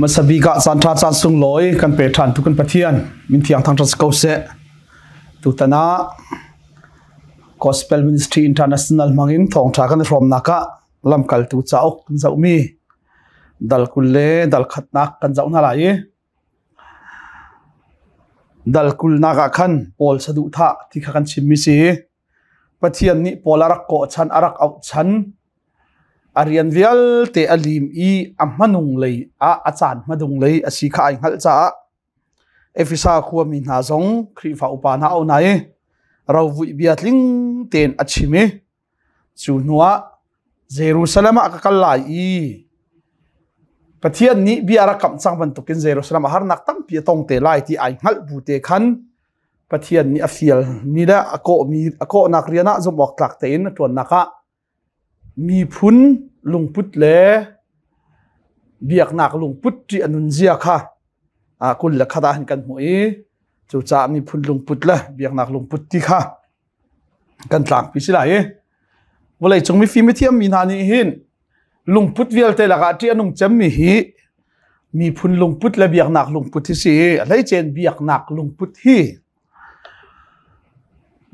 Hmasa bik ah caan ṭha caan sunglawi kan pe ṭhan tu kan Pathian min thiang thangṭhat si ko seh. Tutan ah Gospel Ministry International hmangin thawngṭha kan i hrawmnak ah lamkaltu cauk kan zohmi dal 20 le dal khatnak kan zoh hna lai i dal 20nak ah khan Paul saduhthah ti kha kan chimmi si. Pathian nih Paul a rak kawh chan, a rak auh chan, a rian vialte a lim i a hmanung lei ah a caan hmadung lei a si kha ai hngalh caah Efesa khuami hna zong Khrihfa upa hna au hna i rovuih bia tling tein a chim i cu hnuah Jerusalem ah ka kal lai i Pathian nih bia a rak kamh cang bantukin Jerusalem ah harnak tampi a tong te lai ti ai hngalh bu te khan Pathian nih a fialmi le a kawhmi a kawhnak rian ah zumh awk tlak tein a ṭuannak ah miphun lungput le biaknak lungput ṭih a nunzia kha 21 ah hin kan hmuh i cucaah miphun lungput le biaknak lungput ti kha kan tlangpi si lai i vawleicung mifim mithiam mi hna nih hin lungput vialte lakah ṭih a nung cemmi hi miphun lungput le biaknak lungput hi si. A hleicen biaknak lungput hi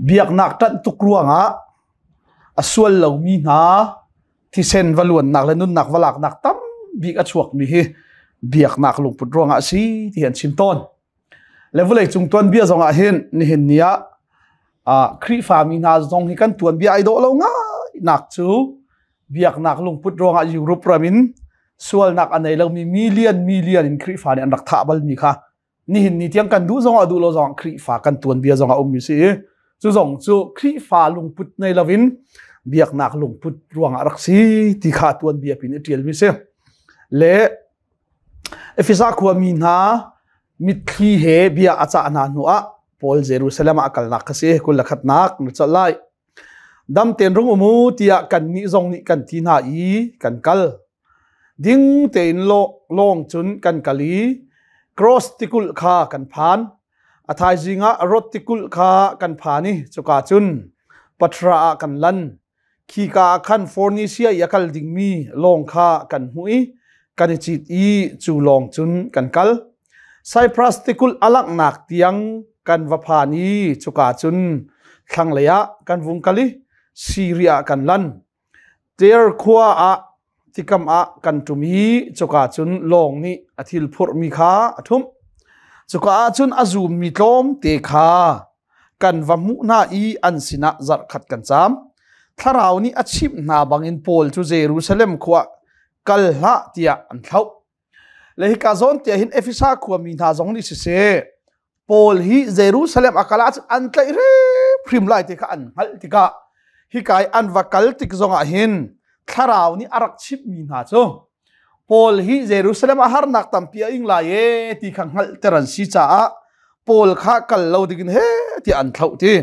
biaknak ṭanh tuk ruangah a sual lomi hna thisen va luannak le nunnak va laknak tam bik a chuakmi hi biaknak lungput ruangah a si ti an chim tawn. Le vawleicung tuanbia zong ah hin nihin ni ah Khrihfa mi hna zong hi kan tuanbia ai dawh lo ngai nak cu biaknak lungput ruangah Europe ram in sualnak a nei lomi million million in Khrihfa nih an rak thah balmi kha nihin ni tiang kan duh zong ah duh lo zong ah Khrihfa kan tuanbia zong ah ummi si i cu zong cu Khrihfa lungput nei loin biaknak lungput ruangah rak si ti kha tuanbia pin i ṭialmi si. Le Efesa khuami hna mitthli he bia a cah hna hnuah Paul Jerusalem ah a kalnak kha si 21nak na colh lai. Dam tein rung um u tiah kannih zong nih kan ti hna i kan kal. Ding tein lawng cun kan kal i Cross tikulh kha kan phan. A thaizing ah Rod tikulh kha kan phan i cuka cun Patra ah kan lan. Khika ah khan Fornisia i a kal dingmi lawng kha kan hmuh i kan i cit i cu lawng cun kan kal. Cyprus tikulh a langhnak tiang kan va phan i cuka cun thlanglei ah kan vung kal i Siria ah kan lan. Tyre khua ah tikam ah kan ṭum i cuka cun lawng nih a thil phurhmi kha a ṭhumh. Cuka ah cun a zummi tlawmte kha kan va hmuh hna i an sinah zarhkhat kan caam. Thlarau nih a chimh hna bangin Paul cu Jerusalem khua kal hlah tiah an thlauh. Le hika zawn tiah hin Efesa khuami hna zong nih siseh Paul hi Jerusalem a kal ahcun an tlaih hrimhrim lai ti kha an hngalh tikah hika i an va kal tik zongah hin thlarau nih a rak chimhmi hna cu Paul hi Jerusalem ah harnak tampi a ing lai e ti kha hngalhter an si caah Paul kha kal lo dingin he tiah an thlauh ti.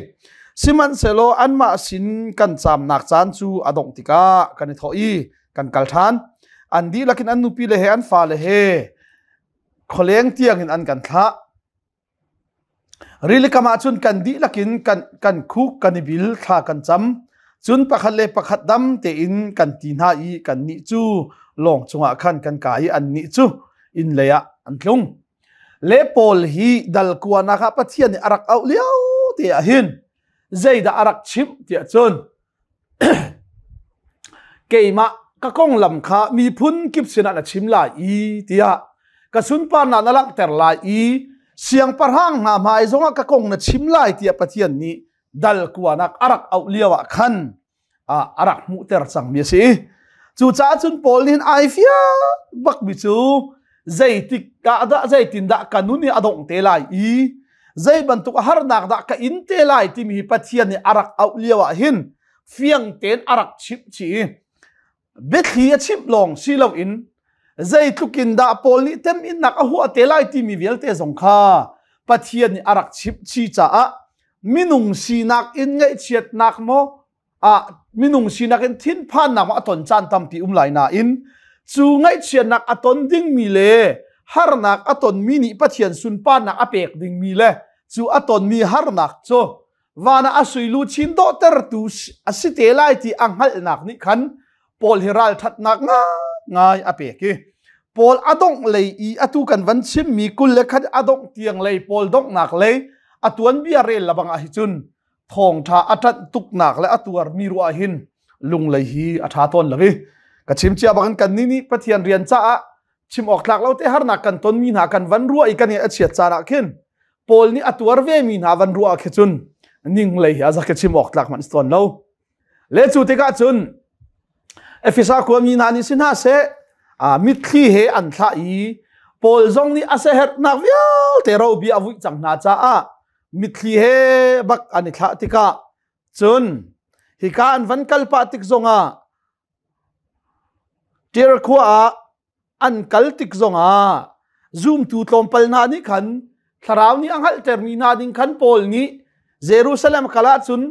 Sihmanhsehlaw anmah sin kan caamnak caan cu a dongh tikah kan i thawh i kan kal ṭhan. An dihlak in an nupi le he an fale he khualeng tiangin an kan thlah. Rilikam ah cun kan dihlak in kan khuk kan i bil, thla kan cam. Cun pakhat le pakhat dam tein kan ti hna i kannih cu lawng cungah khan kan kai i annih cu inn lei ah an tlung. Le Paul hi dal kuanak ah Pathian nih a rak auh lio te ah hin zeidah a rak chimh tiah cun Keimah ka konglam kha miphun kip sinah na chim lai i tiah ka sunparnak na langhter lai i siangpahrang hna hmai zongah ka kong na chim lai tiah Pathian nih dal kuanak a rak auh lio ah khan a rak hmuhter cangmi a si. Cucaah cun Paul nih ai fiang bakmi cu zeitik ah dah zeitindah ka nun hi a dongh te lai i zei bantuk harnak dah ka in te lai timi hi Pathian nih a rak auh lio ah hin fiang tein a rak chimh chih i biathli a chimh lawng si loin zeitluk in dah Paul nih teminnak a huah te lai timi vialte zong kha Pathian nih a rak chimh chih caah minung sinak in ngaihchiatnak maw ah minung sinak in thinphannak a ton caan tampi um lai nain cu ngaihchiatnak a ton dingmi le harnak a tonmi nih Pathian sunparnak a pek dingmi le cu a tonmi harnak cu van ah a sui luchin dawhtertu a si te lai ti a hngalhnak nih khan Paul hi ralṭhatnak ngai a pek i. Paul a dongh lei i atu kan van chimmi 21 a dongh tiang lei Paul donghnak lei a tuanbia rel labang ah hi cun thawngṭha a ṭanh tuknak le a tuarmi ruah hin lunglei hi a ṭha tawn lo i ka chim cia bangin kan nih nih Pathian rian caah chim awk tlak lo te harnak kan tonmi hna kan van ruah i kan i a chiat caan ah khin Paul nih a tuar ve mi hna van ruah ah khi cun ning lei hi a zak chim awk tlak hmanh tawn lo. Le cu tikah cun Efesa khuami hna nih si hna seh mitthli he an thlah i Paul zong nih a siaherhnak vialte robi a vuih cang hna caah mitthli he bak an i thlah tikah cun hika an van kal pah tik zongah Tir khua ah an kal tik zongah zumtu tlawmpal hna nih khan thlarau nih a hngalhtermi hna ding khan Paul nih Jerusalem kal ahcun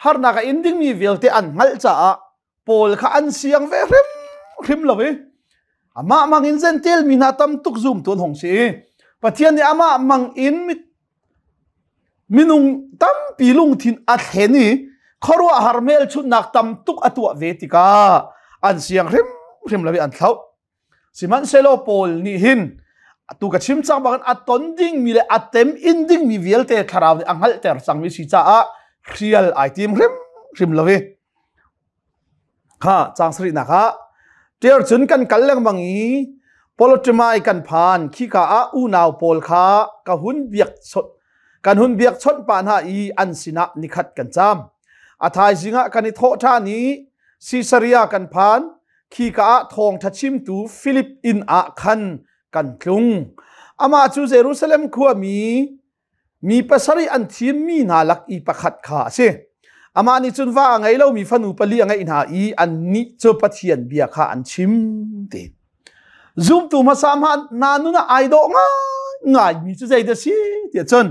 harnak a in dingmi vialte an hngalh caah Paul kha an siang ve hrimhrim lo i amah mang in Gentile mi hna tam tuk zumtu an hung si i Pathian nih amah mang in minung tampi lungthin a thlen i khuaruahhar hmelchunhnak tam tuk a tuah ve tikah an siang hrimhrim lo i an thlauh. Sihmanhsehlaw Paul nih hin atu ka chim cang bangin a ton dingmi le a tem in dingmi vialte thlarau nih a hngalhter cangmi si caah hrial ai tim hrimhrim lo i Kha caang sarihnak ah Ṭiar cun kan kal lengmang i Polotimai kan phan. Khika ah unau pawl kha ka hun biak kan hun biakchawnh pah hna i an sinah nikhat kan caam. A thaizing ah kan i thawh ṭhan i Sisaria kan phan. Khika ah thawngṭha chimtu Filip inn ah khan kan tlung. Amah cu Jerusalem khuami Mi pasarih an thimmi hna lak i pakhat kha a si. Amah nih cun va a ngei lomi fanu pali a ngeih hna i annih cu Pathian bia kha an chim ti. Zumtu hmasa hna nun ah ai dawh ngaingaimi cu zeidah si tiah cun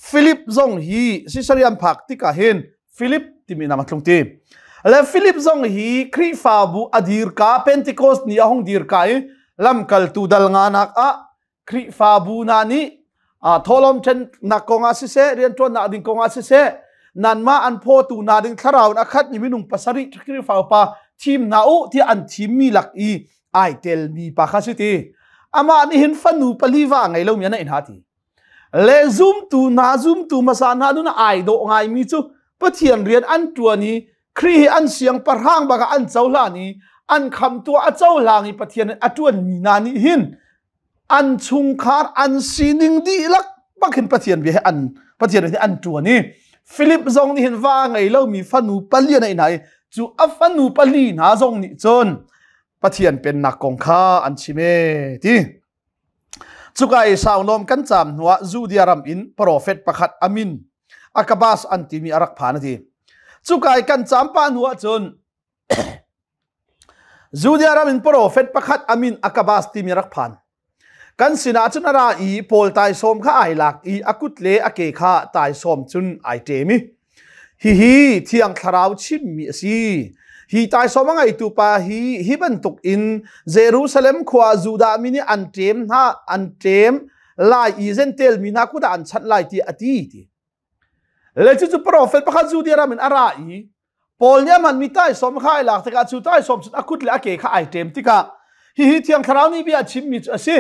Philip zong hi Caesarea an phak tikah hin Philip timi nama tlung ti. Le Philip zong hi Khrihfabu a dirka Pentecost ni a hung dirka i lamkaltu dal nganak ah Khrihfabu hna nih thawhlawm ṭhennak kongah siseh rianṭuannak ding kongah siseh nanmah an phawtu hna ding thlarau in a khatmi minung pasarih Khrihfa upa thim hna u tiah an thimmi lak i ai telmi pa kha si ti. Amah nih hin fanu pali va ngei lomi a neih hna ti. Le zumtu hna zumtu hmasa hna nun ai dawh ngaimi cu Pathian rian an ṭuan i Khrih hi an siangpahrang bak ah an cohlan i an khamtu a cohlang i Pathian a ṭuanmi hna nih hin an chungkhar an sining dihlak bak hin Pathian bia he an Pathian hi an ṭuan i Philip zong nih hin va ngei lomi fanu pali a neih hna i cu a fanu pali hna zong nih cun Pathian pennak kong kha an chim e ti. Cuka i saulawm kan caam hnuah Judea ram in profet pakhat amin Akabas an timi a rak phan a ti. Cuka i kan caam pah hnuah cun Judea ram in profet pakhat amin Akabas timi rak phan. Kan sinah cun a ra i Paul taisawm kha ai lak i a kut le a ke kha taisawm cun ai ṭem i hihi Thiang Thlarau chimmi a si. Hi taisawm a ngeitu pa hi hi bantuk in Jerusalem khua Judah mi nih an ṭem hna an ṭem lai i Jentail mi hna kut ah an chanh lai ti a ti ti. Le cucu profet pakhat Judea ram in a ra i Paul nih a hmanmi taisawm kha ai lak tikah cu taisawm cun a kut le a ke kha ai ṭem tikah hihi Thiang Thlarau nih bia a chimmi cu a si.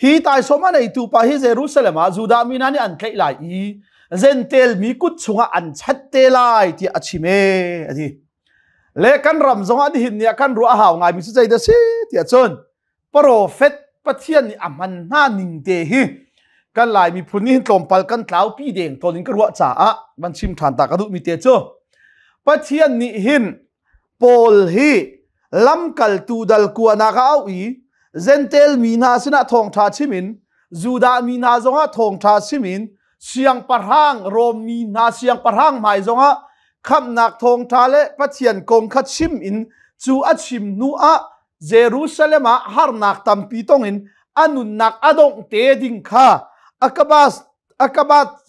Hi taisawm a neitu pa hi Jerusalem ah Judah mi hna nih an tlaih lai i Jentail mi kut chungah an chanh te lai tiah a chim ee a ti. Le kan ram zongah nihin ni ah kan ruah a hau ngaimi cu zeidah si tiah cun Profet Pathian nih a hman hna ning te hi kan Lai miphun nih hin tlawmpal kan tlaupi deng tawn in ka ruah caah van chim ṭhan ta ka duhmi te cu Pathian nih hin Paul hi lamkaltu dal kuanak a auh i Jentail mi hna sinah thawngṭha chim in Judah mi hna zongah thawngṭha chim in siangpahrang Rom mi hna siangpahrang hmai zongah khamhnak thawngṭha le Pathian kong kha chim in cu a chim hnu ah Jerusalem ah harnak tampi tong in a nunnak a dongh te ding kha Akabas Akabat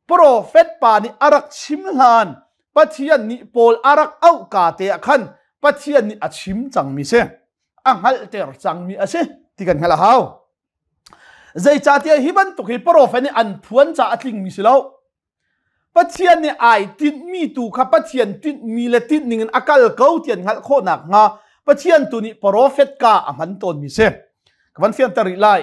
profet pa nih a rak chim hlan Pathian nih Paul a rak auh ka te ah khan Pathian nih a chim cangmi si a hngalhter cangmi a si ti kan hngalh a hau. Zeicahtiah hi bantuk hi profet nih an phuan ca a tlingmi si lo. Pathian nih ai tinhmi tu kha Pathian tinhmi le tinhning in a kal ko ti an hngalh khawh nakhnga Pathian tu nih profet ka a hman tawn mi si. Ka van fianter rih lai.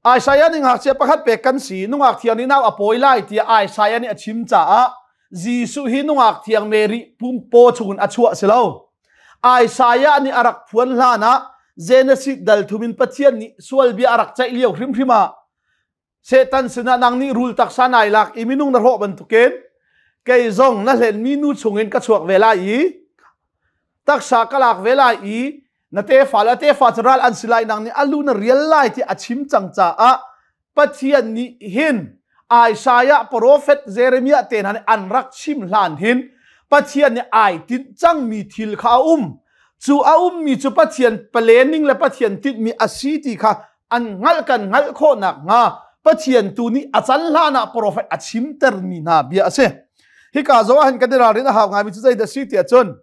Isaiah nih ngakchia pakhat pek kan si, nungak thiang nih nau a pawi lai tiah Isaiah nih a chim caah Jesuh hi nungak thiang Mary pumpaw chungin a chuah si lo. Isaiah nih a rak phuan hlan ah Genesis dal thum in Pathian nih sual bia a rak ceih lio hrimhrim ah Satan sinah nang nih rul taksa nai lak i minung na hrawh bantukin kei zong na hlenmi nu chungin ka chuak ve lai i taksa ka lak ve lai i na tefa le tefa cu ral an si lai nang nih a lu na rial lai ti a chim cang caah Pathian nih hin Isaiah profet Jeremiah te hna nih an rak chim hlan hin Pathian nih ai tinh cangmi thil kha a um cu a ummi cu Pathian planning le Pathian tinhmi a si ti kha an hngalh kan hngalh khawh nakhnga Pathian tu nih a can hlan ah profet a chimtermi hna bia a si. Hika zo ah hin kan i ralrin a hau ngaimi cu zeidah si tiah cun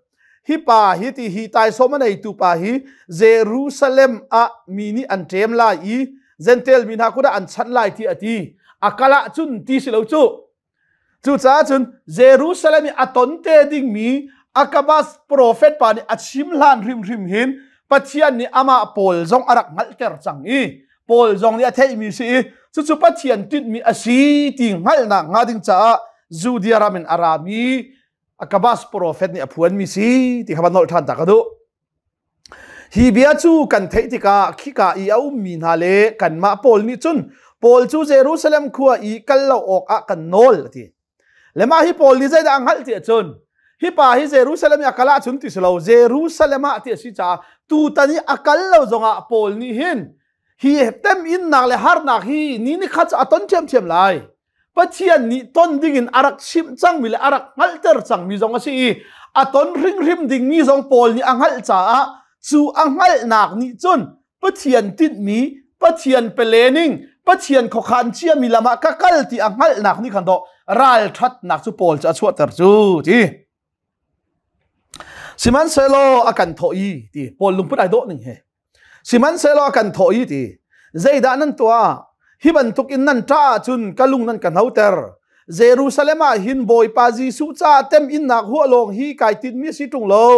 hi pa hi ti hi taisawm a neitu pa hi Jerusalem ah mi nih an ṭem lai i Gentile mi hna kut ah an chanh lai ti a ti. A kal ah cun ti si lo cu. Cucaah cun Jerusalem i a ton te dingmi Akabas profet pa nih a chim hlan hrimhrim hin Pathian nih amah Paul zong a rak hngalhter cang i Paul zong nih a theihmi si i cucu Pathian tinhmi a si ti hngalhnak hnga ding caah Judea ram in a rami Akabas profet nih a phuanmi si ti kha va nolh ṭhan ta ka duh. Hi bia cu kan theih tikah khika i a ummi hna le kanmah pawl nih cun Paul cu Jerusalem khua i kal lo awkah kan nawl a ti. Le mah hi Paul nih zeidah a hngalh ti ahcun hi pa hi Jerusalem i a kal ahcun ti si lo Jerusalem ah ti a si caah tutan i a kal lo zongah Paul nih hin hi teminnak le harnak hi ni ni khat cu a ton ṭhiamṭhiam lai. Pathian nih ton dingin a rak chimh cangmi le a rak hngalhter cangmi zong a si i a ton hringhrim dingmi zong Paul nih a hngalh caah cu a hngalhnak nih cun Pathian tinhmi, Pathian pelening, Pathian khuakhan ciami lam ah ka kal ti a hngalhnak nih khan dawh ralṭhatnak cu Paul cu a chuahter cu ti. Sihmanhsehlaw a kan thawh i ti Paul lungput ai dawh ning he. Sihmanhsehlaw a kan thawh i ti, zeidah nan tuah? Hi bantuk in nan ṭah ahcun ka lung nan ka hnoter. Jerusalem ah hin Bawipa Jesuh caah temhinnak huah lawng hi kai tinhmi a si ṭung lo.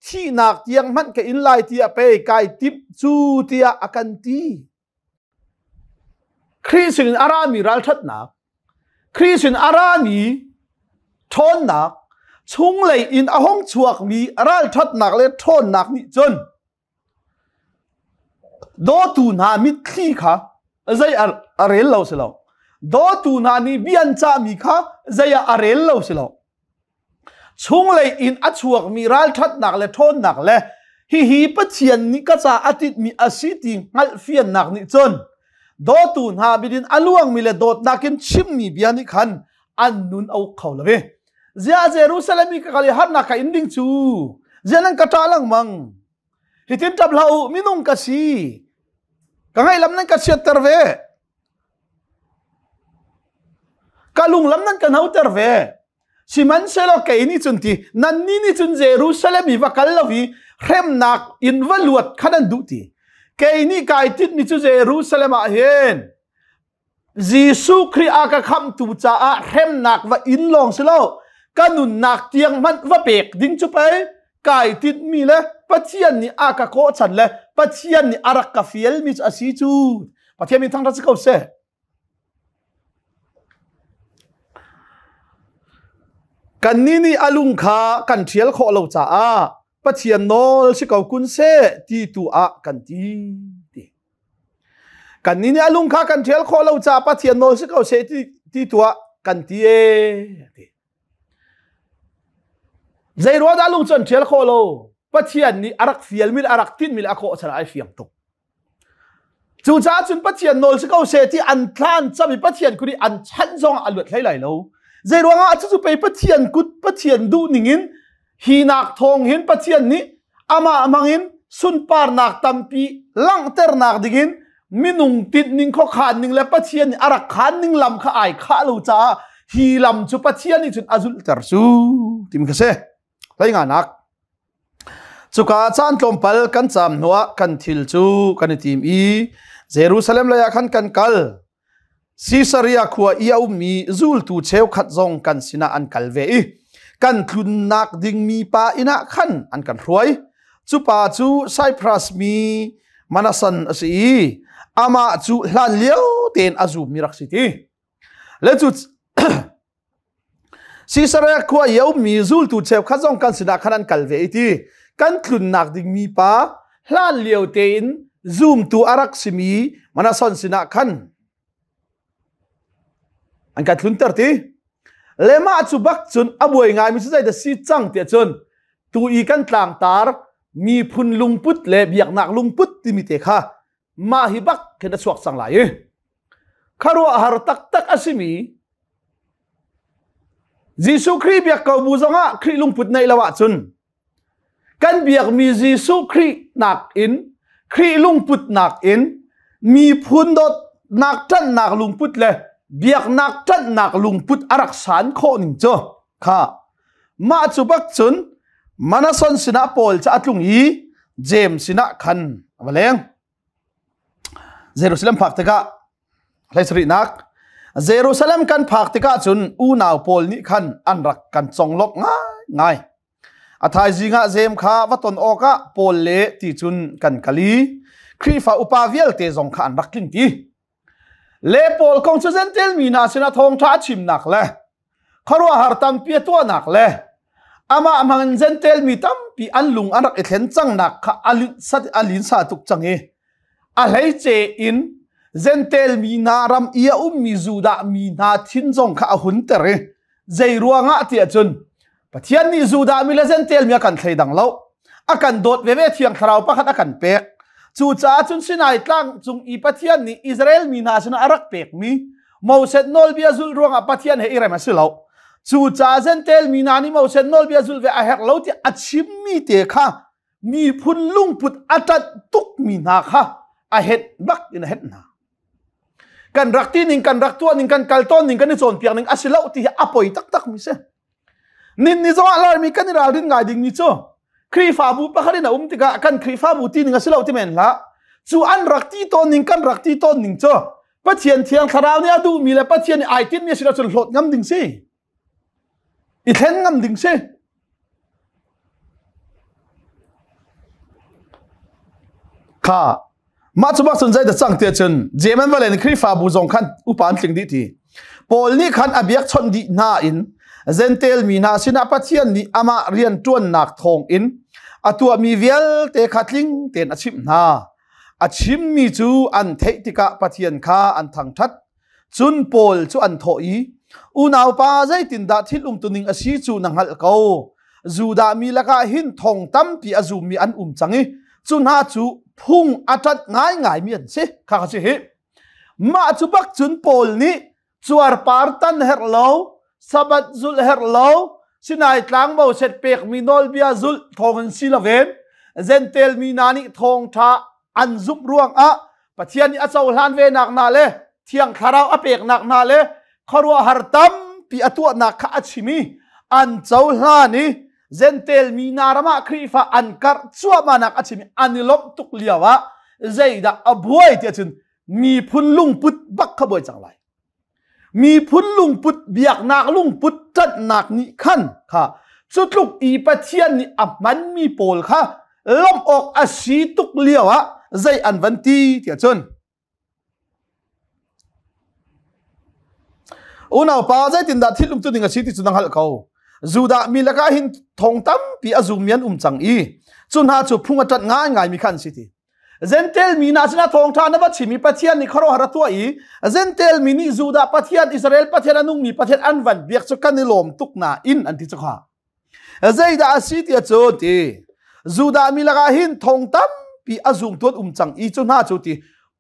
Thihnak tiang hmanh ka in lai tiah pei kai timh cu tiah a kan ti. Khrih sinin a rami ralṭhatnak, Khrih sin a rami ṭhawnnak, chunglei in a hung chuakmi ralṭhatnak le ṭhawnnak nih cun dawtu hna mitthli kha zei a rel lo si lo. Dawtu hna nih bia an cahmi kha zei ah a rel lo si lo. Chunglei in a chuakmi ralṭhatnak le ṭhawnnak le hihi Pathian nih ka ca a tinhmi a si ti hngalhfiannak nih cun dawtu hna binin a luangmi le dawtnak in chimmi bia nih khan an nun a uk kho lo i ziah Jerusalem i ka kal i harnak ka in ding cu ziah nan ka ṭah lengmang hitin ṭap hlah u minung ka si ka ngaihlam nan ka chiatter ve Ka lunglam nan ka hnoter ve. Sihmanhsehlaw kei nih cun ti nannih nih cun Jerusalem i va kal lo i hremnak in va luat kha nan duh ti. Kei nih kai tinhmi cu Jerusalem ah hin Jesuh Khrih a ka khamhtu caah hremnak va in lawng si lo ka nunnak tiang hmanh va pek ding cu pei kai tinhmi le Pathian nih a ka kawhchan le Pathian nih a rak ka fialmi cu a si cu Pathian min thangṭhat si ko seh. Kannih nih a lung kha kan ṭhial khawh lo caah Pathian nawl si ko kun seh ti tu ah kan ti. Ti. Kannih nih a lung kha kan ṭhial khawh lo caah Pathian nawl si ko seh ti, ti tu ah kan ti ee. Ti. Zei ruah dah lung cu an ṭhial khawh lo? Pathian nih a rak fialmi le a rak tinhmi le a kawh chan ai fiang tuk. Cucaah cun Pathian nawl si ko seh ti an thlan cam i Pathian kut i an chanh zong ah a luat hlei lai lo. Zei ruangah cucu pei Pathian kut Pathian duh ningin hi nak thawng hin Pathian nih amah hmangin sunparnak tampi langhternak dingin minung tinhning khuakhan ning le Pathian nih a rak khan ning lam kha ai khah lo caah hi lam cu Pathian nih cun a zulhter cu timi kha si. Hlei nganak. Cuka caan tlawmpal kan caam hnuah kan thil cu kan i tim i Jerusalem lei ah khan kan kal. Sisaria khua i a ummi zultu cheukhat zong kan sinah an kal ve i kan tlunnak dingmi pa inn ah khan an kan hruai. Cu pa cu Cyprus mi Manasan a si i amah cu hlan lio tein a zummi rak si ti. Le cu Caesarea khua i a ummi zultu cheukhat zong kan sinah khan an kal ve i ti kan tlunnak dingmi pa hlan lio tein zumtu a rak simi Manason sinah khan an kan tlunter ti. Le mah cu bak cun a buai ngaimi cu zeidah si cang tiah cun tu i kan tlangtar miphun lungput le biaknak lungput timi te kha mah hi bak khin a chuak cang lai i khuaruahhar taktak a simi Jesuh Khrih biak ko bu zongah Khrih lungput neih lo ahcun kan biakmi Jesuh Khrih nakin Khrih lungput nakin miphun dawtnak ṭanhnak lungput le biaknak ṭanhnak lungput a rak san khawh ning cu kha mah cu bak cun Manason sinah Paul cu a tlung i James sinah khan a va leng. Jerusalem phak tikah hleisarihnak Jerusalem kan phak tikah cun unau pawl nih khan an rak kan conglawmh ngaingai. A thaizing ah Jeim kha va ton awkah Paul le ti cun kan kal i Khrihfa upa vialte zong kha an rak tling ti. Le Paul kong cu Jentail mi hna sinah thawngṭha a chimnak le khuaruahhar tampi a tuahnak le amah hmangin Jentail mi tampi an lung an rak i thlen cangnak kha a linsa tuk cang i a hleice in Jentail mi hna ram i a ummi Judah mi hna thin zong kha a hunter i zei ruangah tiah cun Pathian nih Judah mi le Jentail mi a kan thleidang lo a kan dawt veve thiang thlarau pakhat a kan pek cucaah cun Sinai tlang cung i Pathian nih Israel mi hna sinah a rak pekmi Moses nawlbia zulh ruangah Pathian he i rem a si lo cucaah Jentail mi hna nih Moses nawlbia zulh ve a herh lo tiah a chimmi te kha miphun lungput a ṭanh tukmi hna kha a het bak in a het hna kan rak ti ning kan rak tuah ning kan kal tawn ning kan i cawnpiak ning a si lo ti hi a poi taktak mi si nin ni zong ah larmi kan i ralrin ngai ding mi cu Khrihfabu pakhat in a um tikah kan Khrihfabu ti ning a si lo ti men hlah cu an rak ti tawn ning kan rak ti tawn ning cu Pathian thiang thlarau nih a duhmi le Pathian nih ai tinhmi a si lo cun hlawt ngam ding si i thlen ngam ding si kha mah cu bak cun zei da cang te cun Jemen valen Khrihfabu zong khan upa an tling dih ti Paul nih khan a biakchawnh dih hna in Jentail mi hna sinah Pathian nih amah rian ṭuannak thawng in a tuahmi vialte kha tling tein a chimh hna a chimmi cu an theih tikah Pathian kha an thangṭhat Cun Paul cu an thawh i, Unaupa, zeitindah thil umtuning a si cu na hngalh ko. Judah mi lakah hin thong tampi a zummi an um cang i cu hna cu phung a ṭanh ngaingaimi an si. Kha kha si hi. Mah cu bak cun Paul nih cuarpar tan herh lo, Sabbath zulh herh lo, Sinai tlang Moses pekmi nawlbia zulh thawngin si loin Jentail mi hna nih thawngṭha an zumh ruangah Pathian nih a cohlan ve nak hna le Thiang Thlarau a peknak hna le khuaruahhar tampi a tuahnak kha a chim i an cohlan i Jentail mi hna ram ah Khrihfa an karh cuahmahnak a chim i an i lawmh tuk lio ah zeidah a buai tiah cun miphun lungput bak kha buai cang lai. Miphun lungput biaknak lungput ṭanhnak nih khan kha cu tluk i Pathian nih a hmanmi pawl kha lawmh awk a si tuk lio ah zei an van ti tiah cun unaupa zeitindah thil umtu ning a si ti cu na hngalh ko Judah mi lakah hin thong tampi a zummi an um cang i cu hna cu phung a ṭanh ngaingaimi kha an si ti Jentail mi hna sinah thawngṭha na va chim i Pathian nih khuaruahhar a tuah i Jentail mi nih Judah Pathian, Israel Pathian, a nungmi Pathian an van biak cu kan i lawm tuk nain an ti cu kha. Zeidah a si tiah cun ti Judah mi lakah hin thong tampi a zumtu an um cang i cu hna cu ti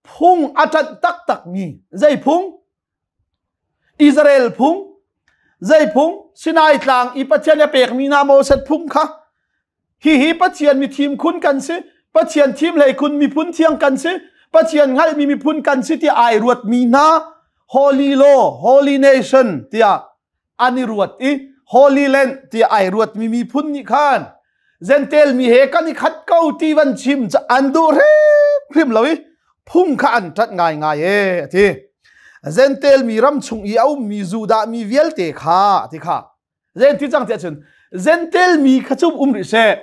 phung a ṭanh taktakmi zei phung? Israel phung zei phung? Sinai tlang i Pathian a pekmi hna Moses phung kha Hihi Pathian mithim khun kan si, Pathian thim hlei khun miphun thiang kan si, Pathian hngalhmi miphun kan si tiah ai ruatmi hna Holy Law, Holy Nation tiah an i ruat i Holy Land tiah ai ruatmi miphun nih khan Jentail mi he kan i khat ko ti van chim cu an duh hrimhrim lo i phung kha an ṭanh ngaingai e a ti. Jentail mi ram chung i a ummi Judah mi vialte kha a ti kha Zen ti cang tiah cun Jentail mi kha cu um rih seh.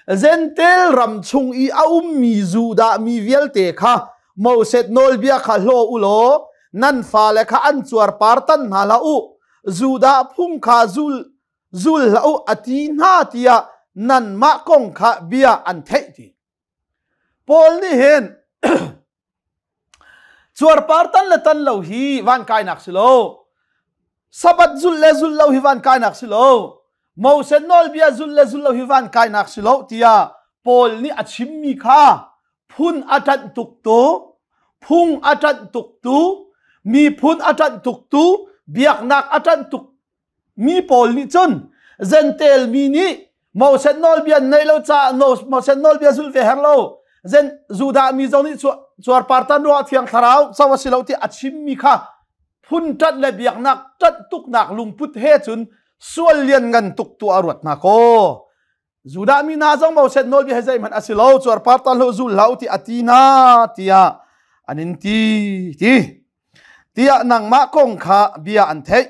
Gentel ram chung i a ummi Judah mi vialte kha Moses nawlbia kha hlaw u law nan fale kha an cuarpar tan hna hlah u, Judah phung kha zul zul hlah u a ti hna tiah nanmah kong kha bia an theih ti. Paul nih hin cuarpar tan le tan lo hi van kainak si lo. Sabbath zulh le zulh lo hi van kainak si lo. Moses nawlbia zulh le zulh lo hi van kainak si lo tiah Paul nih a chimmi kha phun a ṭanh tuk tu, phung a ṭanh tuk tu, miphun a ṭanh tuk tu, biaknak a ṭanh tuk mi pawl nih cun Gentel mi nih Moses nawlbia nei lo caah Moses nawlbia zulh ve her lo Zen Judah mi zong nih cuarpar tan ruah thiang thlarau co a si lo ti a chimmi kha phun ṭanh le biaknak ṭanh tuknak lungput he cun sual lian ngan tuk tu a ruat hna kaw Judah mi hna zong Moses nawlbia he zeihmanh a si lo cuarpar tan hlah zul hlah u ti a ti hna tiah an in ti ti tiah nangmah kong kha bia an theih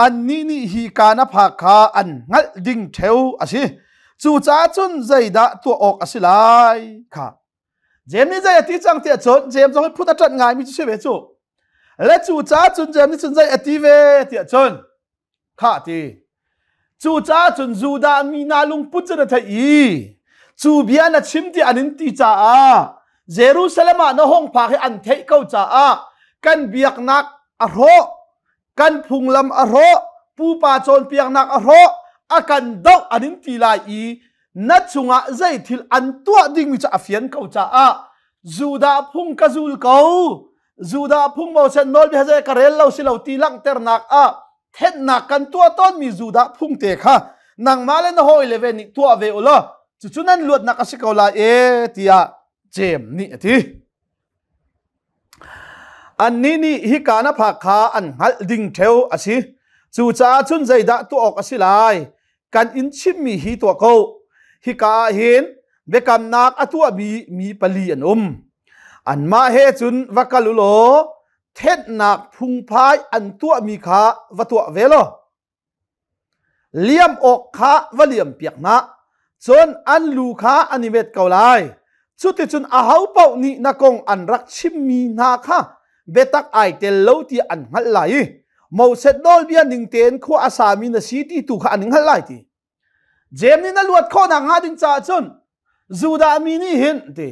annih nih hi ka na phak kha an hngalh ding ṭheo a si cucaah cun zeidah tuah awk a si lai kha Jeim nih zei a ti cang tiah cun Jeim zong hi phun a ṭanh ngaimi cu si ve cu le cucaah cun Jeim nih cun zei a ti ve tiah cun Khah ti. Cucaah cun Judah mi hna lungput cu na theih i cu bia na chim ti an in ti caah Jerusalem ah na hong phak hi an theih ko caah kan biaknak a hrawh, kan phunglam a hrawh, pupa cawnpiaknak a hrawh, a kan doh an in ti lai i na cungah zeithil an tuah dingmi cu a fian ko caah Judah phung ka zul ko. Judah phung Moses nawlbia zei ka rel lo si lo ti langhternak ah thennak kan tuah tawnmi Judah phung te kha nangmah le na hawile ve nih tuah ve u law cucu nan luatnak a si ko lai e tiah Jeim nih a ti. Annih nih hika na phak kha an hngalh ding ṭheo a si. Cucaah cun zeidah tuah awk a si lai? Kan in chimmi hi tuah ko. Hika ah hin biakamnak a tuahmi mi pali an um. Anmah he cun va kal u law thenhnak phungphai an tuahmi kha va tuah ve law liam awk kha va liam piak hna. Cun an lu kha an i met ko lai. Cuticun ahopaoh nih na kong an rak chimmi hna kha biatak ai tel lo ti an hngalh lai i Moses nawlbia ning tein khua a sami na si ti tu kha an hngalh lai ti. Jeim nih na luat khawhnak hnga ding caah cun Judah mi nih hin ti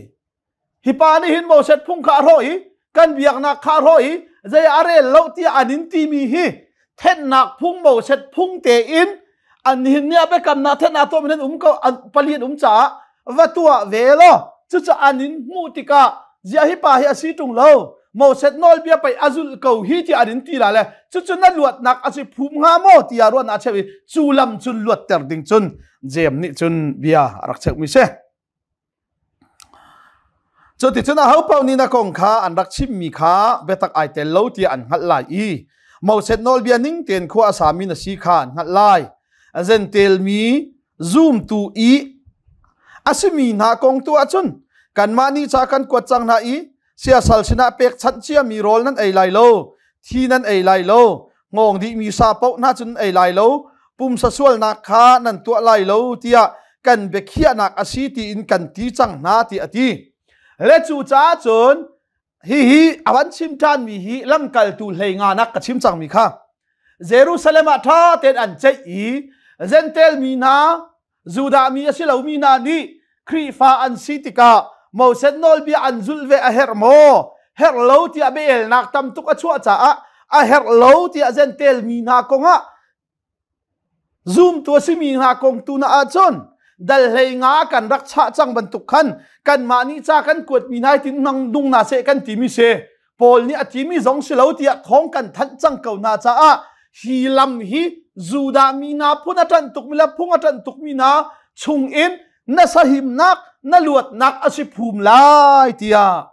hi pa nih hin Moses phung kha a hrawh i kan biaknak kha a hrawh i zei a rel lo tiah an in timi hi thennak phung Moses phung tein an hin nih a biakamnak thennak tuah in um ko pali an um caah va tuah ve law cucu an in hmuh tikah ziah hi pa hi a si ṭung lo Moses nawlbia pei a zulh ko hi ti an in ti la le cucu na luatnak a si phum hnga maw tiah ruahnak a cheuh i cu lam cun luatter ding cun Jeim nih cun bia a rak cheuhmi si. Cuticun aho paoh nih na kong kha an rak chimmi kha biatak ai tel lo tiah an hngalh lai i Moses nawlbia ning tein khua a sami na si kha an hngalh lai. Zentel mi zumtu i a simi hna kong tu ahcun kanmah nih ca kan kuat cang hna i siasal sinah pekchanh ciami rawl nan ei lai lo thi nan ei lai lo ngawng dihmi sa paoh hna cun ei lai lo pumsa sualnak kha nan tuah lai lo tiah kan biakhiahnak a si tiin kan ti cang hna ti a ti le cu caah cun hihi a van chim ṭhanmi hi lamkaltu hlei nga nak ka chim cangmi kha Jerusalem ah ṭha tein an ceih i Gentel mi hna Judah mi a si lomi hna nih Khrihfa an si tikah Moses nawlbia an zulh ve a herh maw? Herh lo tiah biaelnak tam tuk a chuah caah a herh lo tiah Gentel mi hna kongah zumtu a simi hna kong tu na ahcun dal hlei nga kan rak chah cang bantuk khan kanmah nih ca kan kuatmi hna tin nang nung na seh kan timi si Paul nih a timi zong si lo tiah thawng kan thanh cang ko hna caah hi lam hi Judah mi hna phun a ṭanh tukmi le phung a ṭanh tukmi hna chungin na sahimnak na luatnak a si phum lai tiah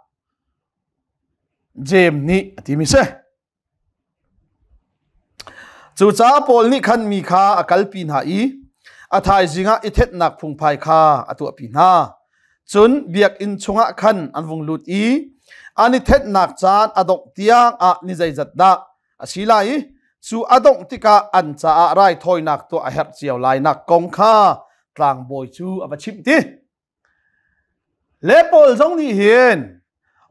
Jeim nih a timi si. Cucaah Paul nih khan mi kha a kalpi hna i a thaizing ah i thetnak phungphai kha a tuahpi hna. Cun biakinn chungah khan an vung lut i an i thenhnak caan a dongh tiang ah ni zeizat dah a si lai i cu a dongh tikah an caah raithawinak tuah a herh cio lainak kong kha tlangbawi cu a va chimh ti. Le Paul zong nih hin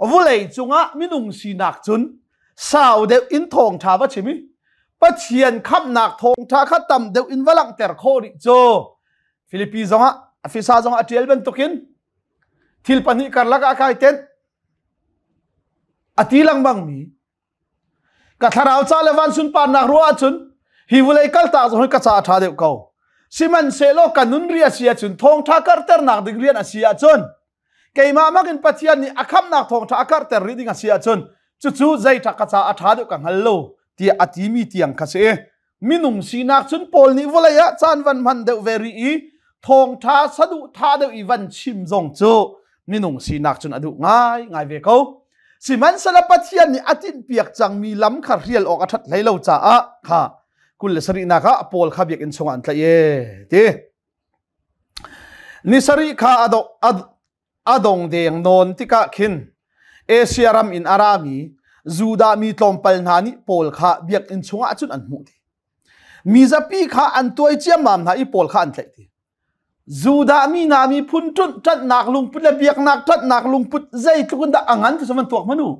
vulei cungah minung sinak cun sau deuh in thawngṭha va chim i Pathian khamhnak thawngṭha kha tam deuh in va langhter khawh rih cu Filipi zongah Efesa zongah a ṭial bantukin thil pahnih karlak ah kai tenh a ti lengmang mi Ka thlarau ca le van sunparnak ruah ahcun hi vawlei kaltak zong hi ka ca a ṭha deuh ko. Sihmanhsehlaw ka nun ri a si ahcun thawngṭha karhternak ding rian a si ahcun keimah makin Pathian nih a khamhnak thawngṭha a karhter rih ding a si ahcun cucu zei ṭha ka ca a ṭha deuh ka hngal lo tiah a timi tiang kha si. Minung sinak cun Paul nih vawlei ah caan van hman deuh ve rih i thawngṭha saduhthah deuh i van chim zong cu minung sinak cun a duh ngai ngai ve ko. Sihmanhsehlaw Pathian nih a tinhpiak cangmi lam kha hrial awk a ṭhat hlei lo caah kha 27nak ah Paul kha biakinn chungah an tlaih e ti. Ni sarih kha a dong deng nawn tikah khin Asia ram in a rami Judah mi tlawmpal hna nih Paul kha biakinn chungah cun an hmuh ti. Mi zapi kha an tuai ciammam hna i Paul kha an tlaih ti. Judah mi hna miphun ṭunh ṭanhnak lungput le biaknak ṭanhnak lungput zeitluk in dah a ngan ti cu van tuak hmanh u.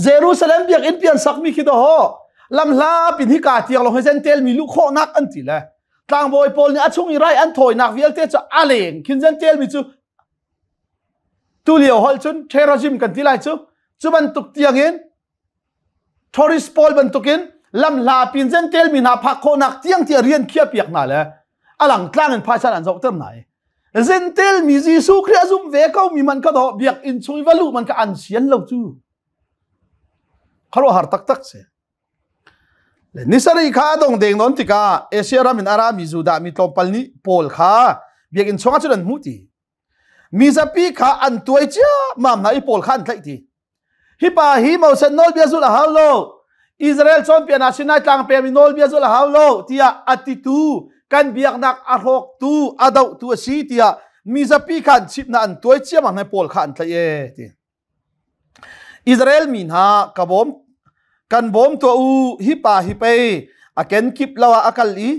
Jerusalem biakinn pian sakmi khi dawh lamhla pin hika tiang lawng hi Jentail mi luh khawhnak an ti le tlangbawi pawl nih a chung i rai an thawinak vialte cu a leng khin Jentail mi cu tulio holh cun terrorism kan ti lai cu cu bantuk tiangin tourist pawl bantukin lamhla pin Jentail mi hna phak khawhnak tiang tiah rian khiah piak hna le alang tlang in phaisa an zohter hna i Jentail mi Jesuh Khrih a zum ve ko mi man ka do biakinn chung i va luh man ka an sian lo cu khuaruahhar taktak si Ni sarih kha a dong deng nawn tikah Asia ram in a rami Judah mi tlawmpal nih Paul kha biakinn chungah cun an hmuh ti. Mi zapi kha an tuai ciammam hna i Paul kha an tlaih ti. Hi pa hi Moses nawlbia zulh a hau lo. Israel cawnpiaknak Sinai tlang pemi nawlbia zulh a hau lo tiah a titu kan biaknak a hrawktu a dohtu a si tiah mi zapi kha an chimh hna an tuai ciammam hna i Paul kha an tlaih e ti. Israel mi hna ka bawm kan bawm tuah u hi pa hi pei a kenkip lo ah a kal i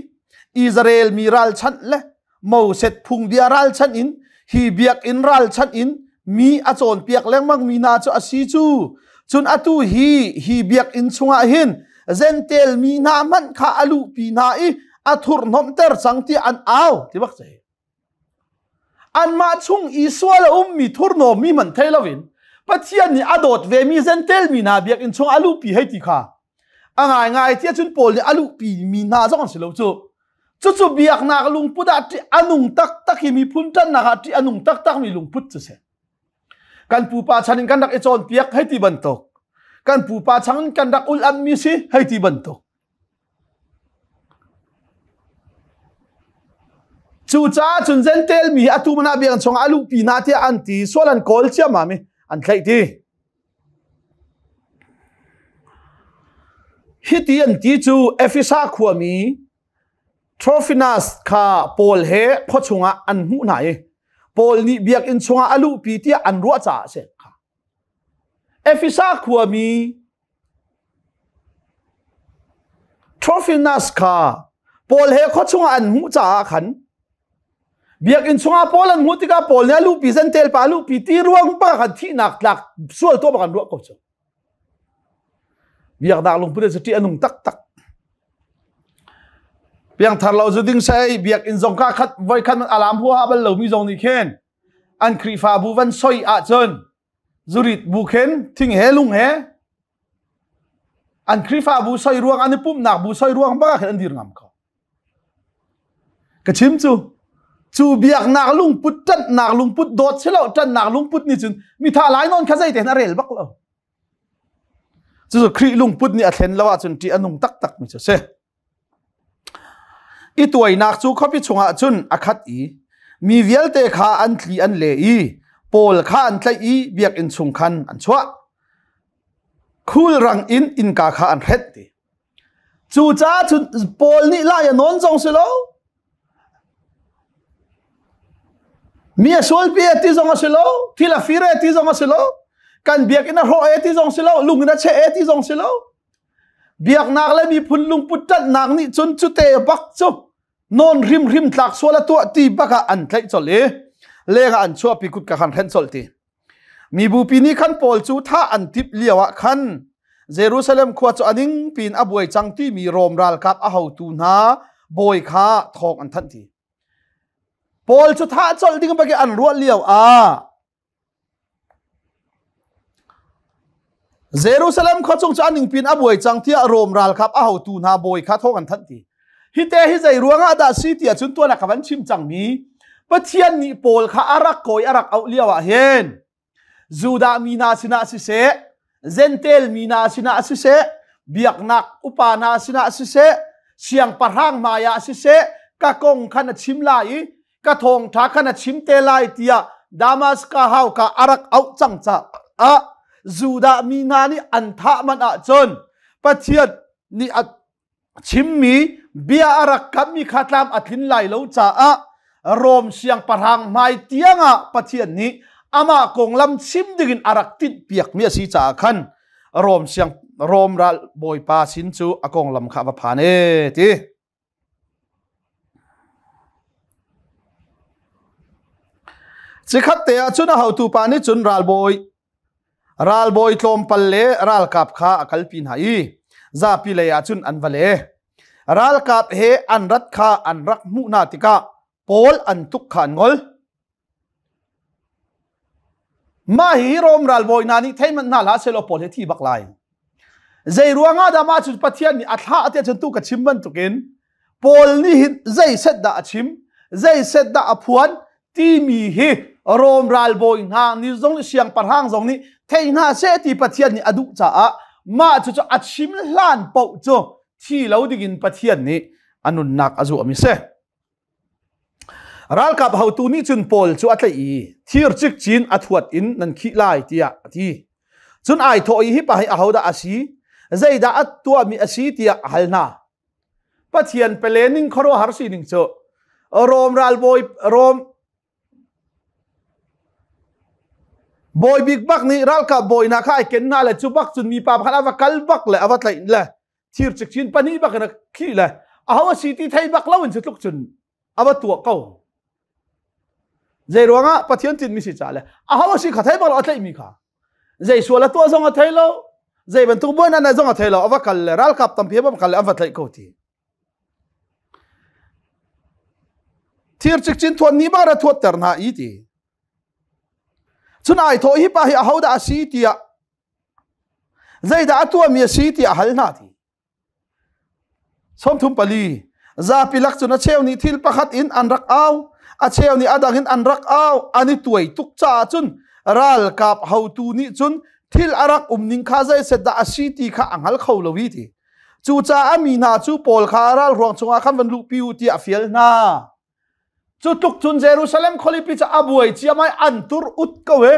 Israel mi ralchanh le Moses phungbia ralchanh in hi biakinn ralchanh in mi a cawnpiak lengmang mi hna cu a si cu cun atu hi hi biakinn chungah hin Jentail mi hna hmanh kha a luhpi hna i a thurhnomhter cang tiah an au ti bak si. Anmah chung i sual a ummi thurhnawmmi hmanh thei loin Pathian nih a dawt vemi Jentail mi hna biakinn chung a luhpi hei ti kha a ngaingai tiah cun Paul nih a luhpi mi hna zong an si lo cu. Cucu biaknak lungput ah ṭih a nung taktak hi miphun ṭannak ah ṭih a nung taktak mi lungput cu si. Kan pupa chan in kan rak i cawnpiak hei ti bantuk. Kan pupa chan in kan rak ul mi si hei ti bantuk. Cucaah cun Jentail mi hi atu man ah biakinn chungah a luhpi hna tiah an ti. Sual an kawl ciammam i an tlaih ti. Hiti an ti cu Efesa khuami Trofinas kha Paul he khua chungah an hmuh hna i Paul nih biakinn chungah a luhpi tiah an ruah caah a si. Efesa khuami Trofinas kha Paul he khua chungah an hmuh caah khan biakinn chungah Paul an hmuh tikah Paul nih a luhpi Jentail pa a luhpi ti ruang bak khan thihnak tlak sual tuah bak an ruah ko cu. Biaknak lungput cu ṭih a nung taktak. Piangthar lo zu ding sai biakinn zong ka khat voi khat alam huaha bal lomi zong nih khin an Khrihfabu van soi ahcun zurit bu khin thing he lung he an Khrihfabu soi ruang an i pumhnak bu soi ruang bak khin an dir ngam ko. Ka chim cu cu biaknak lungput ṭanhnak lungput dawt silo ṭanhnak lungput nih cun mitha lai nawn kha zei te a rel bak lo. Cucu Khrih lungput nih a thlen lo ahcun ṭih a nung taktak mi cu si. I tuainak cu khuapi chungah cun a khat i mi vialte kha an tli an le i Paul kha an tlaih i biakinn chung khan an chuah. Khulrang in innka kha an hrenh ti. Cucaah cun Paul nih lai a nawn zong si lo. Mi a sualpi e ti zong a si lo. Thil a fir e ti zong a si lo. Kan biakinn a hrawh e ti zong si lo. Lung in a cheh e ti zong si lo. Biaknak le miphun lungput ṭanhnak nih cun cute bak cu nawn hrimhrim tlak sual a tuah ti bak ah an tlaih colh i. Leng ah an chuahpi kut ka khan hren colh ti. Mibupi nih khan Paul cu thah an timh lio ah khan Jerusalem khua cu a ning piin a buai cang timi Rom ralkap a hotu hna bawi kha thawng an thanh ti. Paul cu thah colh ding bak an ruah lio ah Jerusalem khua chung cu a ning piin a buai cang tiah Rom ralkap a hotu hna bawi kha thawng an thanh ti. Hi te hi zei ruangah dah si ti ahcun tuan ah ka van chim cangmi Pathian nih Paul kha a rak kawi a rak auh lio ah hin Judah mi hna sinah siseh, Gentel mi hna sinah siseh, biaknak upa hna sinah siseh, siangpahrang hmai ah siseh, ka kong kha na chim lai i ka thawngṭha kha na chim te lai tiah Damaska hauka a rak auh cang caah Judah mi hna nih an thah manh ahcun Pathian nih a chimmi bia a rak kammi kha tlam a tlin lai lo caah Rom siangpahrang hmai tiangah Pathian nih amah konglam chim dingin a rak tinhpiakmi a si caah khan Rom siang Rom ral bawipa sin cu a konglam kha va phan e ti. Cikhat te ah cun a hotu pa nih cun ralbawi Ralbawi tlawmpal le ralkap kha a kalpi hna i zapi lei ah cun an va le. Ralkap he an rat kha an rak hmuh hna tikah Paul an tuk kha an ngol. Mah hi Rom ralbawi hna nih thei manh hna hlah sehlaw Paul hi thi bak lai. Zei ruangah dah mah cu Pathian nih a thlah tiah cun tu ka chim bantukin Paul nih hin zei set dah a chim, zei set dah a phuan timi hi Rom ralbawi hna nih zong siangpahrang zong nih thei hna seh ti Pathian nih a duh caah mah cu cu a chim hlan paoh cu thi lo dingin Pathian nih a nunnak a zuahmi si. Ralkap hotu nih cun Paul cu a tlaih i thir cikcin a thuat in nan khih lai tiah a ti. Cun ai thawh i hi pa hi ahodah a si? Zeidah a tuahmi a si tiah a hal hna. Pathian pele ning khuaruahhar sining cu Rom ralbawi Rom bawi bik bak nih ralkap bawi hna kha ai ken hna le cu bak cun mipa pakhat a va kal bak le a va tlaih le thir cikcin pahnih bak in a khih le aho a si ti thei bak lo in cu tluk cun a va tuah ko zei ruangah Pathian tinmi si ca le aho a si kha thei bak lo a tlaihmi kha zei sual a tuah zong a thei lo zei bantuk buainak na zong a thei lo a va kal le ralkap tampi a va kal le an va tlaih ko ti thir cikcin thuan ni ba ra thuat ter hna i ti cun ai thawh hi pa hi aho dah a si tiah zeidah a tuahmi a si tiah a hal hna ti 34 zapi lak cun a cheu nih thil pakhat in an rak au a cheu nih a dang in an rak au an i tuai tuk caah cun ralkap hotu nih cun thil a rak um ning kha zeiset dah a si ti kha a hngal kho lo i ti cucaah mi hna cu Paul kha ralhruang chungah khan van luhpi u tiah a fial hna cu tluk cun Jerusalem khualipi cu a buai ciamai an tur ut ko e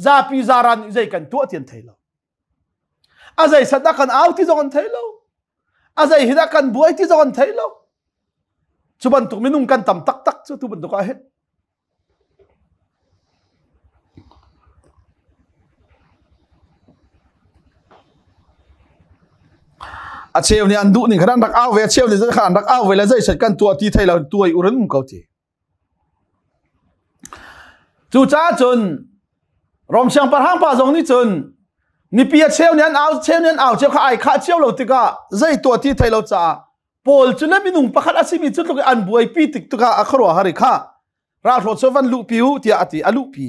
zapi zaran nih zei kan tuah ti an thei lo A zei sat dah kan au ti zong an thei lo. A zei hi dah kan buai ti zong an thei lo. Cu bantuk minung kan tam taktak cu tu bantuk ah hin. A cheu nih an duh ning khan an rak au ve, a cheu nih khan an rak au ve le zei set kan tuah ti thei lo tuai urin um ko ti. Cucaah cun Rom siangpahrang pa zong nih cun mipi a cheu nih an au cheu nih an au cio kha ai khah cio lo tikah zei tuah ti thei lo caah Paul cu le minung pakhat a simi cu tluk i an buaipi tik tikah a khuaruah har i kha ralhruat cu van luhpi u tiah a ti a luhpi.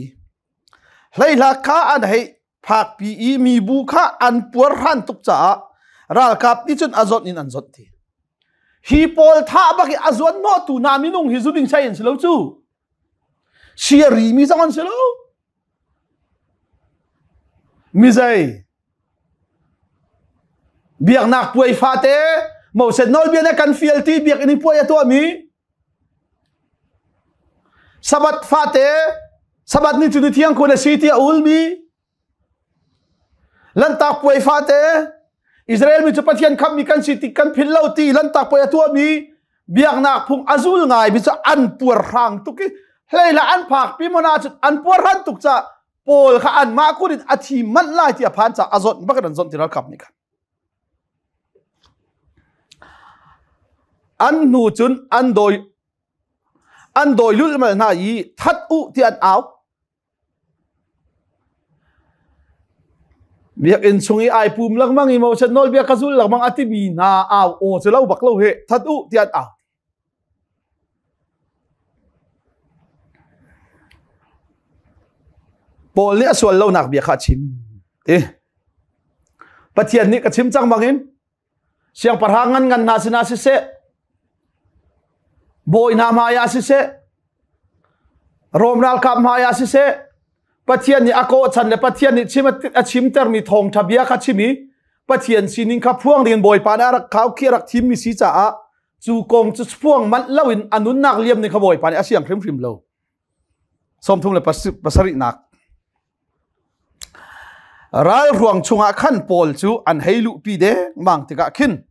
Hleihlak kha an hei phakpi i mibu kha an puarhran tuk caah ralkap nih cun a zawnh in an zawnh ti. Hi pawl thah bak i a zuan hnawhtu hna minung hi zu ding sai an si lo cu. Siari mi zong an si lo. Mizei biaknak puai fate Moses nawlbia nih kan fial ti biakinn i puai a tuahmi Sabbath fate Sabbath ni cu ni thiang kun a si tiah a ulmi Lanhtak puai fate Israel mi cu Pathian khammi kan si ti kan philh lo ti lanhtak puai a tuahmi biaknak phung a zul ngai mi cu an puarhrang tuk i hleila an phak pi mon ah cun an puarhran tuk ca Paul kha anmah kut in a thi manh lai ti a phan ca a zawnh bak in an zawnh ti ralkap nih khan an hnu cun an dawi. An dawi lulhmal hna i that u ti an au. Biakinn chung i ai pum lengmang i Moses nawlbia ka zul lengmang a timi hna au aw cu lo bak lo he that u ti an au. Paul nih a sual lonak bia kha a chim. Ti. Pathian nih ka chim cang bangin siangpahrang ngan ngan hna sinah siseh bawi hna hmai ah siseh Rom ralkap hmai ah siseh Pathian nih a kawhchan le Pathian nih chim a chimtermi thawngṭha bia kha chim i Pathian sining kha phuang dingin Bawipa nih a rak khau khi a rak thimmi si caah cu kong cu phuang manh loin a nunnak liam ning kha Bawipa nih a siang hrimhrim lo. 37 nak Ralhruang chungah khan Paul cu an hei luhpi dengmang tikah khin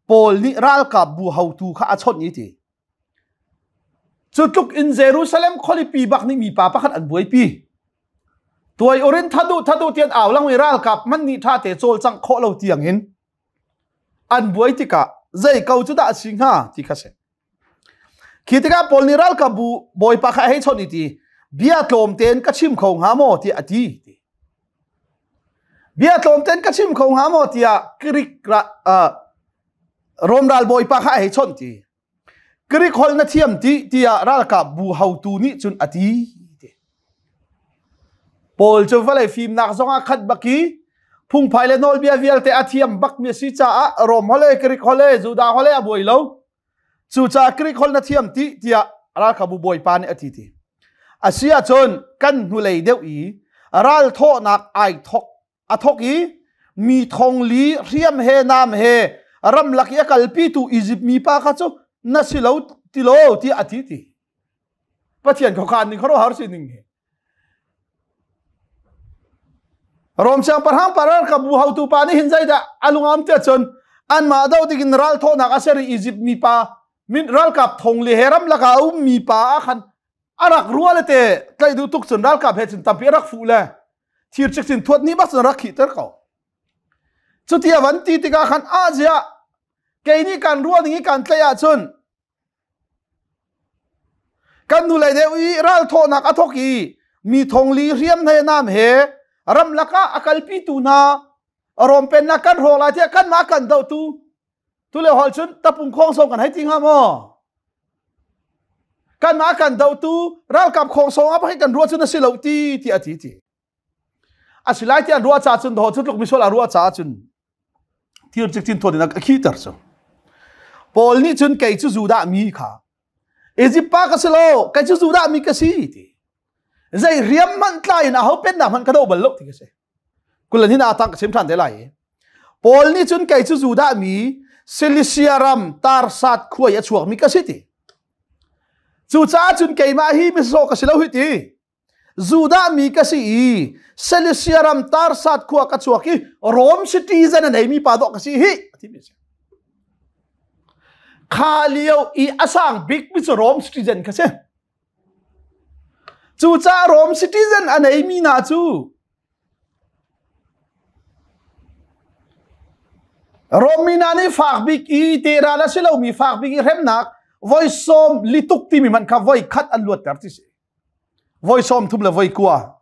Paul nih ralkap bu hotu kha a chawnh i ti. Cu tluk in Jerusalem khualipi bak nih mipa pakhat an buaipi. Tuai urin thadu thadu tian au lang i ralkap man nih ṭha te cawlcangh khawh lo tiang in an buai tikah zei ko cu dah a si hnga ti kha si. Khi tikah Paul nih ralkapbu bawipa kha a hei chawnh i ti, bia tlawm tein ka chim kho hnga maw tiah a ti. Bia tlawm tein ka chim kho hnga maw tiah Greek Rom ral bawipa kha a hei chawnh ti. Greek holh na thiam ti tiah ralkapbu hotu nih cun a ti. Paul cu vawlei fimnak zongah khat bak i phungphai le nawlbia vialte a thiam bakmi a si caah Rom holh le Greek holh le Judah holh le a buai lo. Cucaah Greek holh na thiam ti tiah ralkapbu bawipa nih a ti ti. A si ahcun kan hnulei deuh i ral thawhnak ai thok a thok i mi thong li hriam he nam he ramlak i a kalpitu Izipt mipa kha cu na si lo ti lo tiah a ti ti. Pathian khuakhan ning khuaruahhar sining hi. Rom siangpahrang pa ralkapbu hotu pa nih hin zeidah a lungam tiah cun anmah do dingin ral thawhnak a ser i Izipt mi pa min ralkap thong le he ram lakah a ummi pa ah khan a rak rua le te tlaih duh tuk cun ralkap he cun tampi a rak fuh le thir cikcin thuat ni bak cun rak khihter ko. Cuti a van ti tikah khan a ziah kei nih kan ruah ning i kan tlaih ahcun Kan hnulei deuh i ralthawhnak a thawk i mi thongli hriam he nam he ramlak ah a kalpitu hna Rom pennak kan hrawk lai tiah kanmah kan dohtu tule hol cun tapung khong song kan hei ti hnga maw? Kanmah kan dohtu ralkap khong song ah kan ruah cun a si lo ti ti a ti ti. A si lai ti an ruah caah cun cu tluk misual a ruah caah cun thir cikcin thuan in a khiter cu. Paul nih cun kei cu Judah mi kha Egypt pa ka si lo kei cu Judah mi ka si ti zei riam hmanh tlai in aho pennak hmanh ka do bal lo ti ka si kulan hin atang ka chim than te lai Paul nih cun kei cu Judah mi Cilicia ram Tarsat khuai a chuak mi ka si ti cucaah cun keimah hi misaw ka si lo hi ti Judah mi ka si i Cilicia ram Tarsat khua ka chuak i Rome citizen a neimi pa dawh ka si hi a ti mi si. Kha lio i a sang bik mi cu Rome citizen ka si. Cucaah Rome citizen a neimi hna cu Rome mi hna nih fak bik i teral a si lomi fak bik i hremnak voi sawm lituk timi hmanh kha voi khat an luatter ti si. Voi 30 le voi 9.